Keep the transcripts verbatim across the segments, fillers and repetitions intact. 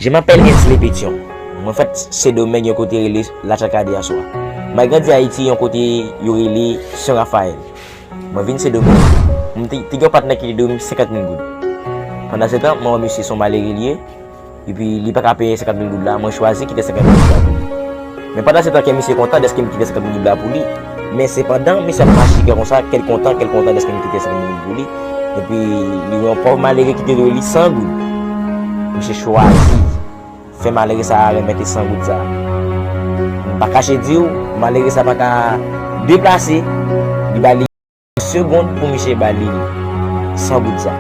Je m'appelle Ensley Pétion. Mwen fèt Sendomeng, yon kote rele Latchakade aswa. Mwen grandi Ayiti, yon kote yo rele San Rafayèl. Mwen vin Sendomeng. Mwen te, te gen yon patnè ki te dwe m senkant mil goud. Pandan se tan, mwen wè misye se yon malere li ye. Epi li pa ka peye senkant mil goud la, mwen chwazi kite senkant mil goud la pou li. Men pandan se tan ke misye kontan dèske m kite senkant mil goud la pou li. Men sepandan, misye ap mache konsa, ke l kontan, ke l kontan dèske m kite senkant mil goud pou li. Epi li wè yon pòv malere ki te dwe li san goud. Misye chwazi fè malere sa a remèt li san goud sa a. M pa kache di w, malere sa a pa ka deplase, li ba li yon segonn pou misye ba li san goud sa.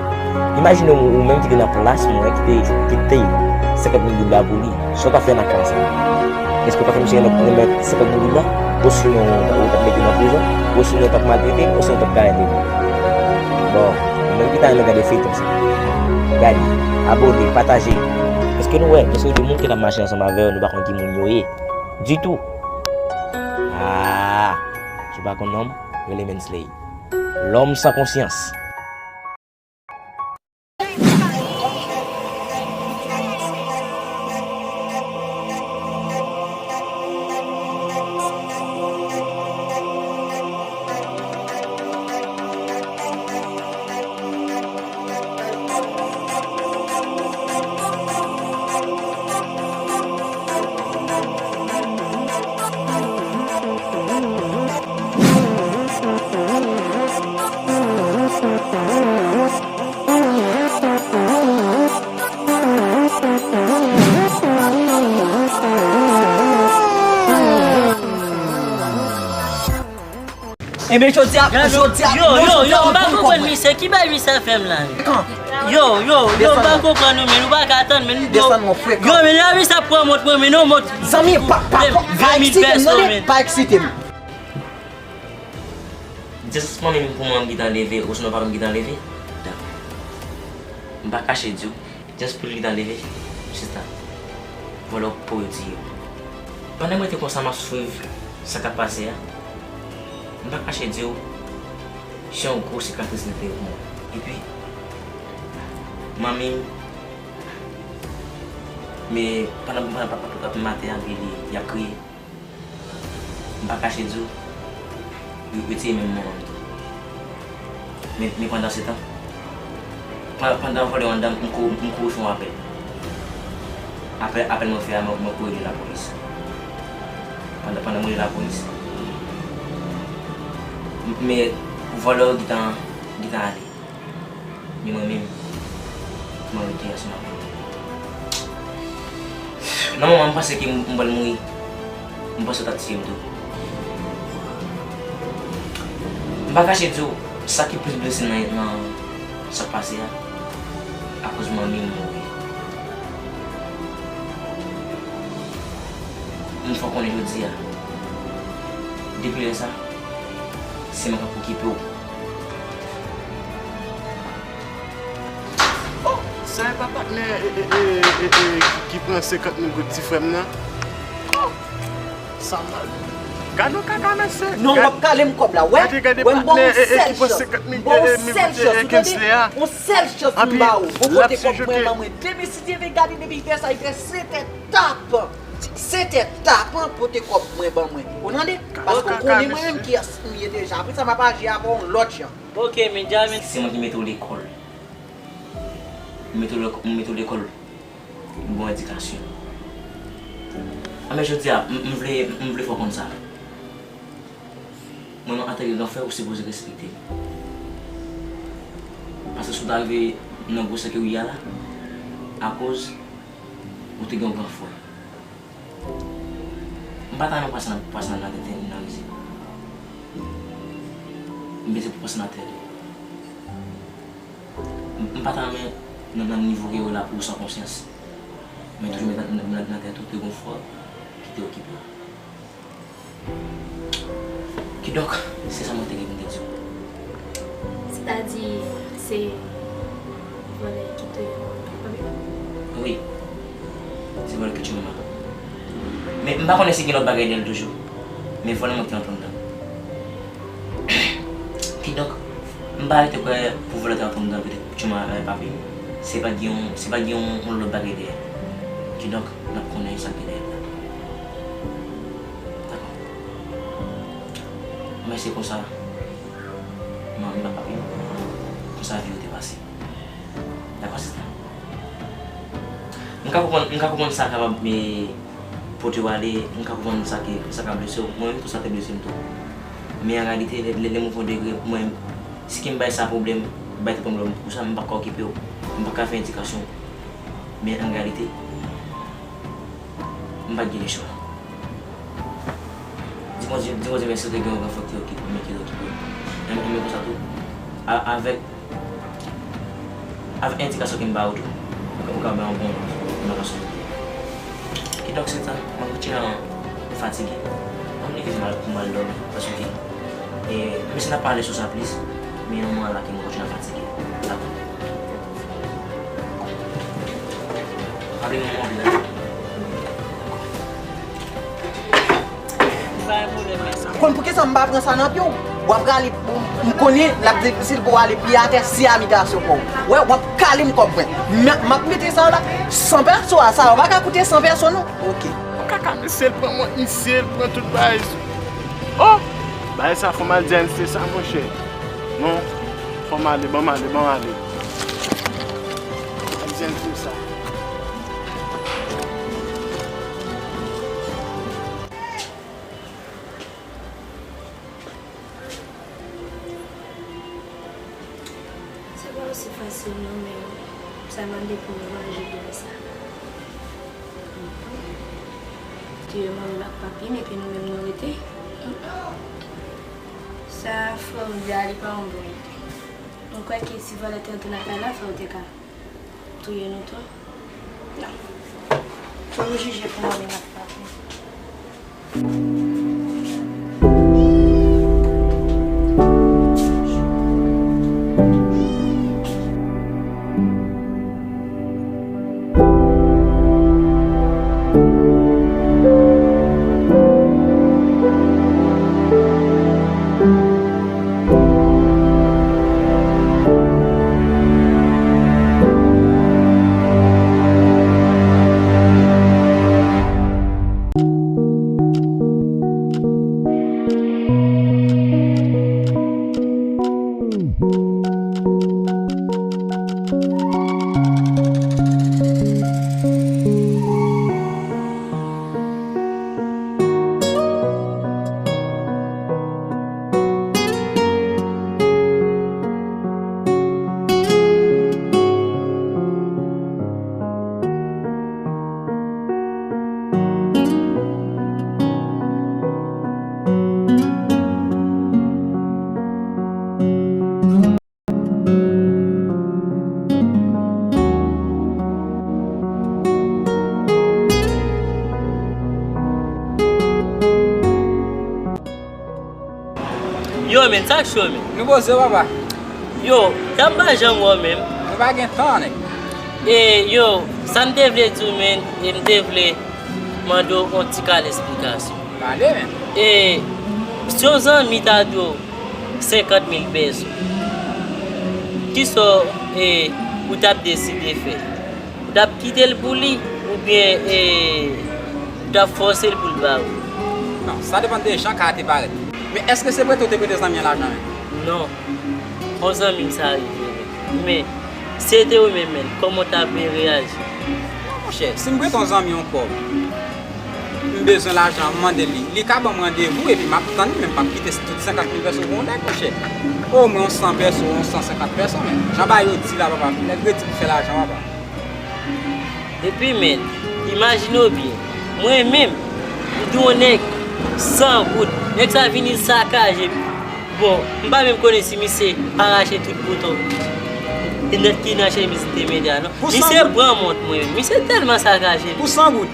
Imajine w, ou menm ki te nan plas mwen, ki te kite senkant mil goud la pou li. Sa w t ap fè nan ka sa? Èske w t ap fè misye remèt senkant mil goud la? Osinon, ou t ap mete l nan prizon? Osinon, w t ap maltrete l? Osinon, w t ap karete l? Bon, ou menm ki ta renmen gade feyton sa, gade, abòne, pataje. Èske nou wè, èske de moun ki t ap mache ansanm avè yo, nou pa konn ki moun yo ye? Ditou. Ah, si w pa konn non m, rele m Ensley. Lòm san konsyans. Ebyen, jodi a, jodi a, yo, yo, yo, m pa konprann misye. Ki bay misye fè m la? Yo, yo, yo, m pa konprann nou, men nou pa ka tann, men nou desann mwen frekan. Yo, men la misye ap pran mont mwen, men non mont. Zanmi, pa, pa, pa eksite m, non, pa eksite m. Just manmi m pou mwen m gentan leve, osinon papa m gentan leve. M pa kache di w, just pou li gentan leve, sista, vòlè pou yo tiye. Pandan mwen te konsa m ap swiv sa k ap pase a, m pa kache di w, se yon gwo sikatris li te ye pou mwen. Epi, manmi m, men pandan, pandan papa m ap atè a, li, li ap kriye. M pa kache di w, yo, yo tiye menm manman m tou. Men, men pandan se tan, pa-, pandan vòlè yo anndan, m kou-, m kouri fè yon apèl. Apèl, apèl mwen fè a, mwen, mwen kouri rele lapolis. Pandan, pandan mwen rele lapolis, m-, men vòlè yo gentan, gentan ale. Men mwen menm, mwen rete ansanm avè l. Nan moman m panse ke m, m pral mouri, m panse yo t ap tiye m tou. M pa kache di w, sa ki plis blese m nan, nan sa k pase a, akoz manmi m mouri. M fè w konnen jodi a, depi lè sa, se mwen k ap okipe w. Oh, sa e pa patnè, e, e, e, e, e, ki pran senkant mil goud ti frè m nan? Oh, sa mal. Gade yon kaka, mesye. Non, w ap kale m kòb la, wè. Gade, gade patnè, e, e, ki pran senkant mil, e, e, mil goud, e, e, Kensley a. Yon sèl chans m ba ou. Bon, kote kòb mwen, ban mwen. Depi si Dye vle, gade, depi li fè sa, li fè sentèt tap. Sentèt tap, pote kòb mwen, ban mwen. Ou tande? Paske ou konnen mwen menm kiyès m ye deja. Apre sa, m ap aji avè w yon lòt jan. Ok, men Djamin. Se mwen ki mete w lekòl. M mete w lek-, m mete w lekòl. Bon edikasyon. Anben jodi a, m, m vle, m vle fè w konn sa. Mwen menm antanke gran frè, ou sipoze respekte m. Paske si w ta rive nan gwosè ke w ye a la, akoz ou te gen yon gran frè. M pa ta renmen pase nan, pase nan, nan tenten nan rizib. M bezwen pou pase nan tèt ou. M, m pa ta renmen nan, nan nivo ke yo la pou ou san konsyans. Men toujou met nan, nan, nan, nan tèt ou te gon frè ki te okipe w. Kidonk, se sa mwen te gen pou m te di w. Sètadi, se vòlè ki touye manman w? Wi. Se vòlè ki touye manman m. Men m pa konnen si gen lòt bagay dèyè l toujou. Men vòlè mwen ki te antre anndan. Kidonk, m pa rete kwè pou vòlè te antre anndan petèt pou touye manman avèk papi. Se pa gen yon, se pa gen yon, yon lòt bagay dèyè. Kidonk, n ap konnen sa k gen dèyè l la. Dakò. Men se konsa, m, m, m, konsa vi yo te pase. Dakò, sista? M ka konprann, m ka konprann sa kapab, e, pote w ale, m ka konprann sa ke, sa ka blese w. Mwen menm tou sa te blese m tou. Men an reyalite, lè, lè, lè m pran degre, mwen, si ke m bay sa pwoblèm, bay tèt mwen pwoblèm pou sa, m pa ka okipe w. M pa ka fè endikasyon. Men an reyalite, m pa t gen lechwa. Di Bondye, di Bondye mèsi, ou te gen yon gran frè ki te okipe w, men ki te okipe w. E, e men konsa tou, a, avèk, avèk endikasyon ke m ba ou tou, ou ka, ou ka bay yon bon nòt nan fason. Kidonk, se sa, mwen kontinye fatige. Mwen vin mal, pou m al dòmi, paske, e, menm si n ap pale sou sa plis, men yon moman la ke mwen kontinye fatige. Dakò. Aple mwen, mwen vin la. Pa gen pwoblèm, mèsi. Konn poukisa m pa pran sa nan pye w? W ap rale, m konnen l ap difisil pou w ale pye atè si a mitasyon pa w. Wè, w ap kale m kòb mwen. M, m ap mete sa yo la, san pèso a, sa yo pa ka koute san pèso non. Ok. Kaka, mesye, l pran mont misye, l pran tout bagay. Oh! Bagay sa, fò m al di N C sa, monchè. Non, fò m ale, ban m ale, ban m ale. Al di N C sa. Se pa osi fasil non, men sa mande pou nou manje byen sa. Tiye manmi ak papi m epi nou menm nou rete. Sa frè w di a, li pa yon bon ide. Mwen kwè ke si vòlè te antre lakay la, frè w te ka touye nou tou. Non. Fò nou jije pou manmi n ap pa. Yo, men, sa k cho, men? Nou poze, papa. Yo, tan m pa janm wè w, men. Nou pa gen tan, nèg. E, yo, sa m te vle di w, men, e m te vle mande w yon ti kal esplikasyon. Pale, men. E, si yon zanmi ta di w senkant mil pèso, kisa w, e, ou t ap deside fè? Ou t ap kite l pou li, oubyen, e, ou t ap fòse l pou l ba ou? Non, sa depann de jan ka te parèt. Men èske se prete w te prete zanmi an lajan, men? Non. Yon zanmi m sa rive, men. Men, si se te ou menm, men, kòman w t ap reyaji? Non, monchè, si m prete yon zanmi yon kòb, m bezwen lajan an, m mande li, li ka ban m randevou, epi m ap tann li, men m p ap kite tout senkant mil pèso pou yon nèg, monchè. Omwen yon san pèso, yon san senkant pèso, men. Jan bagay yo di la, papa, nèg redi pou fè lajan, papa. Epi, men, imajine w byen, mwen menm, m di yon nèg san goud, nèg sa vini sakaje. Bon, m pa menm konnen si misye arache tout bouton ki nan, ki nan chemiz li te mete a, non. Misye pran mont mwen menm. Misye tèlman sakaje. Pou san goud?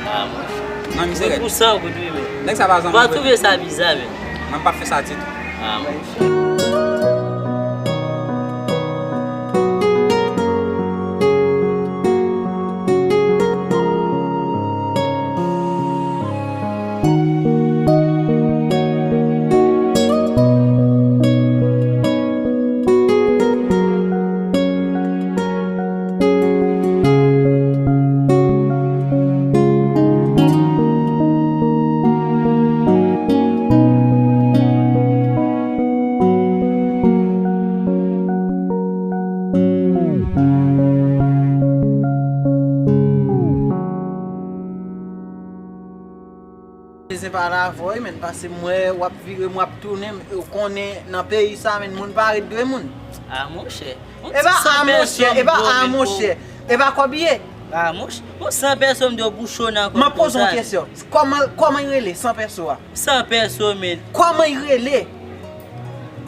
Ah, mwen. Nan mizè rèd. Pou san goud, wi, men. Nèg sa pa zanmi w vre. Ou pa twouve sa biza, men? Mwen, m p ap fè sa ditou. Ah, mwen. Paske m wè w ap vire, m w ap tounen, ou konnen nan peyi sa, menm moun pa ret dwe moun. A monchè. Yon ti san pèso m dwe w, men. E pa a monchè, e pa a monchè. E pa kòb ye. A monchè. Yon san pèso m dwe w pou cho nan kòb konsa. M ap poze w yon kesyon. Kòman, kòman y rele san pèso a? San pèso, men. Kòman y rele?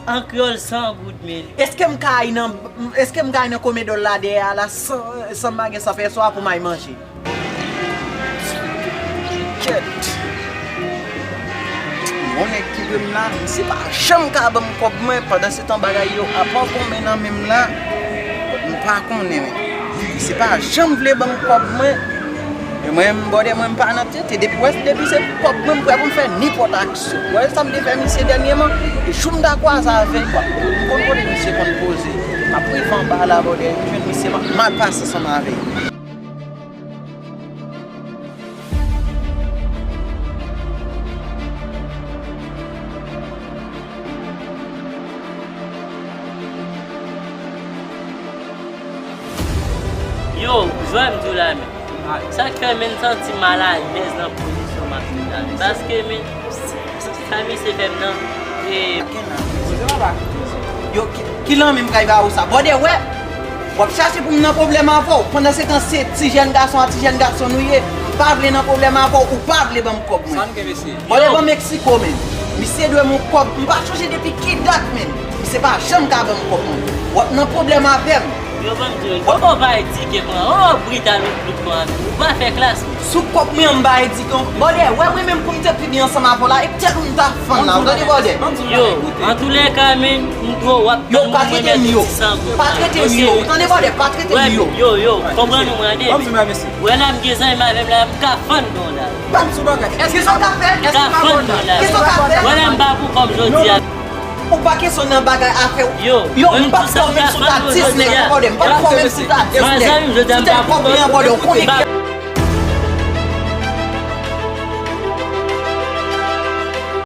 An kreyòl, san goud, men. Èske m ka al nan, èske m ka al nan komedòl la dèyè a la san, san m pa gen san pèso a pou m al manje? Kèt. Yon nèg ki dwe m la, misye pa janm ka ban m kòb mwen, pandan se tan bagay yo ap ankò men nan men m la, m pa konnen, men. Misye pa janm vle ban m kòb mwen. E mwen menm, bòdè, mwen, m pa nan tete. Depi, wè, depi se kòb mwen, m prè pou m fè nenpòt aksyon. Wè sa m te fè misye dènyèman? E jou m ta kwaze avè l, m konn kote misye konn poze. M ap rive anba la, bòdè, m jwenn misye, m ap mal pase ansanm avè l. Yo, jwè m di w la, men. Sa k fè, men, m santi m malalèz nan pozisyon m ap viv la, men. Paske, men, sa misye fè m nan, e, Yo, ki, ki lanmen m kay ba ou sa? Bòdè, wè, w ap chache pou m nan pwoblèm avè w. Pandan se tan, se ti jèn gason a ti jèn gason nou ye. M pa vle nan pwoblèm avè w, ou pa vle ban m kòb mwen. Sa nou gen, mesye? Bòdè, ban Meksiko, men. Misye dwe m yon kòb. M pa chonje depi ki dat, men. Misye pa janm ka ban m kòb mwen. W ap nan pwoblèm avè m. Yo, ban m di w, poko pa edike konsa. Oh, brital ou pli konsa. Ou pa fè klas. Sou kòb mwen an, m pa edike w. Bòdè, wè mwen menm pou m te pi byen ansanm avè w la, e tèt ou m ta fann la, ou tande, bòdè? Yo, antoulèka, men, m dwe w ap Yo, pa trete m yo. Pa trete m yo. Ou tande, bòdè? Pa trete m yo. Yo, yo, konprann ou, mwen, tande. Wè la, m gen zanmi m avè m la, m ka fann non la. Ban m sou bagay. Èske sa w ka fè? Èske m ka fann non la. Èske sa w ka fè? Wè la, m pa pou kòb jodi a. Ou pa kesyon nan bagay afè w. Yo, yo, m pa fò menm sou ta dis nèg, bòdè. M pa fò menm sou ta dis nèg. Sou tèt kòb mwen an, bòdè, ou konnen.